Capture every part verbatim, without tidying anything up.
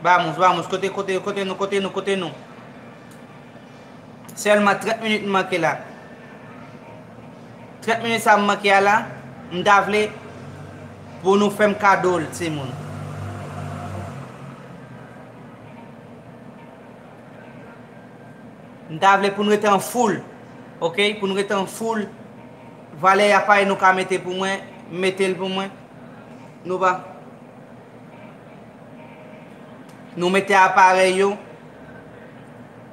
Vamos, vamos, kote, kote, kote nou, kote nou, kote nou? Sèlman trant minit m manke la. Trant minit sa m manke a la, m ta vle pou nou fè m kado l, timoun. M ta vle pou n rete an foul, oke? Pou n rete an foul. Valè aparèy nou ka mete pou mwen, mete l pou mwen. Nou pa. Nou mete aparèy yo,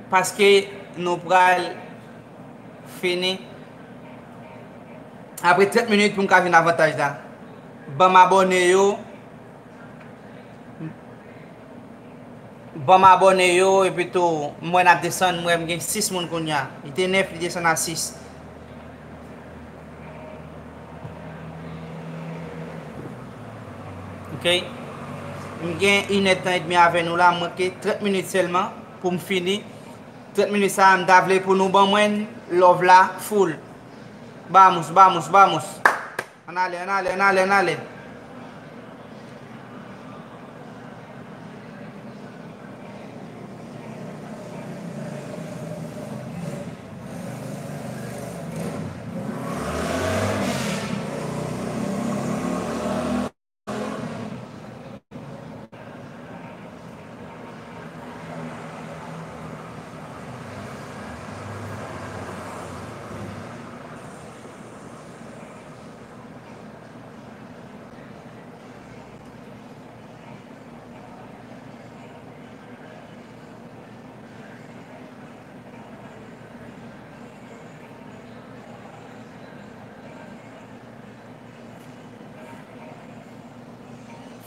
paske nou pral fini. Apre trant minit pou m ka jwenn avantaj la. Ban m abòne yo. Ban m abòne yo, epi tou, m wè n ap desann, m wè m gen sis moun kounye a. Li te nèf, li desann a sis. Oke? M gen inèdtan edmi avè nou la, m manke trant minit sèlman pou m fini. Trant minit sa a, m ta vle pou nou ban mwen love la full. Vamos, vamos, vamos. Ann ale, ann ale, ann ale, ann ale.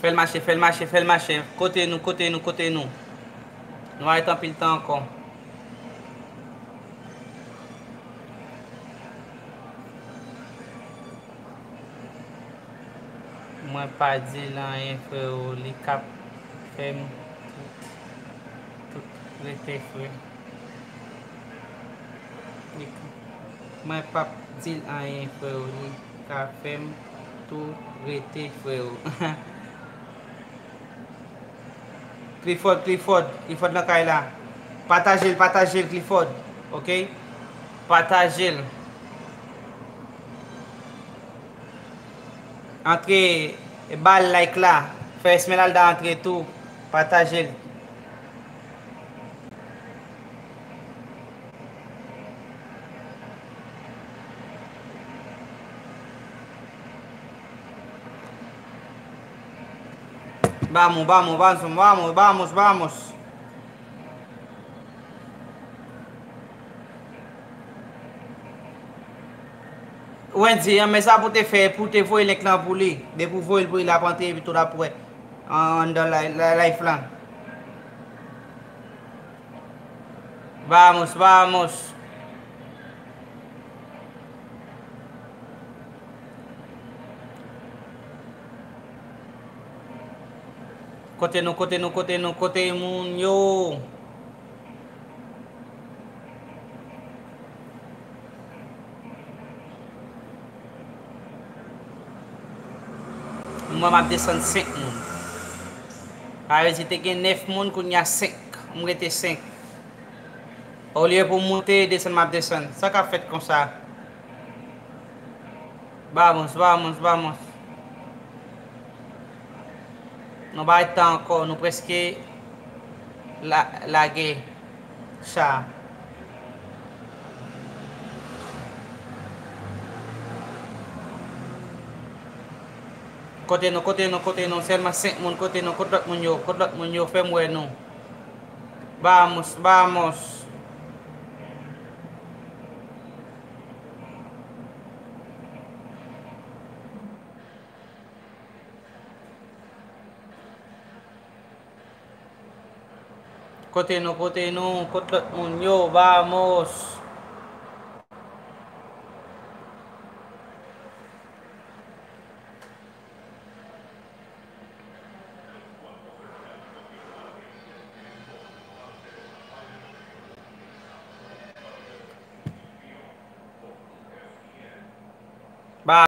Fè l mache, fè l mache, fè l mache. Kote nou, kote nou, kote nou? Nou pa ret anpil tan ankò. Mwen pa di l anyen, freo, li k ap fè m tout, tout rete fre. Li k-, mwen p ap di l anyen, freo, li ka fè m tout rete, freo. Clifford, Clifford, Clifford nan kay la. Pataje l, pataje l, Clifford. Oke? Pataje l. Antre, ba l like la. Fè Esmeralda antre tou. Pataje l. Vamos, vamos, vamos, vamos, vamos, vamos. Wendy, men sa pou te fè, pou te voye link lan pou li. Depi w voye l pou li, l ap antre epi tou l ap wè. An, anndan la, la, live lan. Vamos, vamos. Kote nou, kote nou, kote nou, kote moun yo? Mwen, m ap desann senk moun. Sa vle di te gen nèf moun, kounye a senk. M rete senk. Olye pou m moute, desann, m ap desann. Sa k ap fèt konsa? Vamos, vamos, vamos. Nou bay tan ankò, nou prèske la-, lage cha. Kote nou, kote nou, kote nou? Sèlman senk moun, kote nou? Kot lòt moun yo? Kot lòt moun yo? Fè m wè nou. Vamos, vamos. Kote nou, kote nou, kot lòt moun yo? Vamos.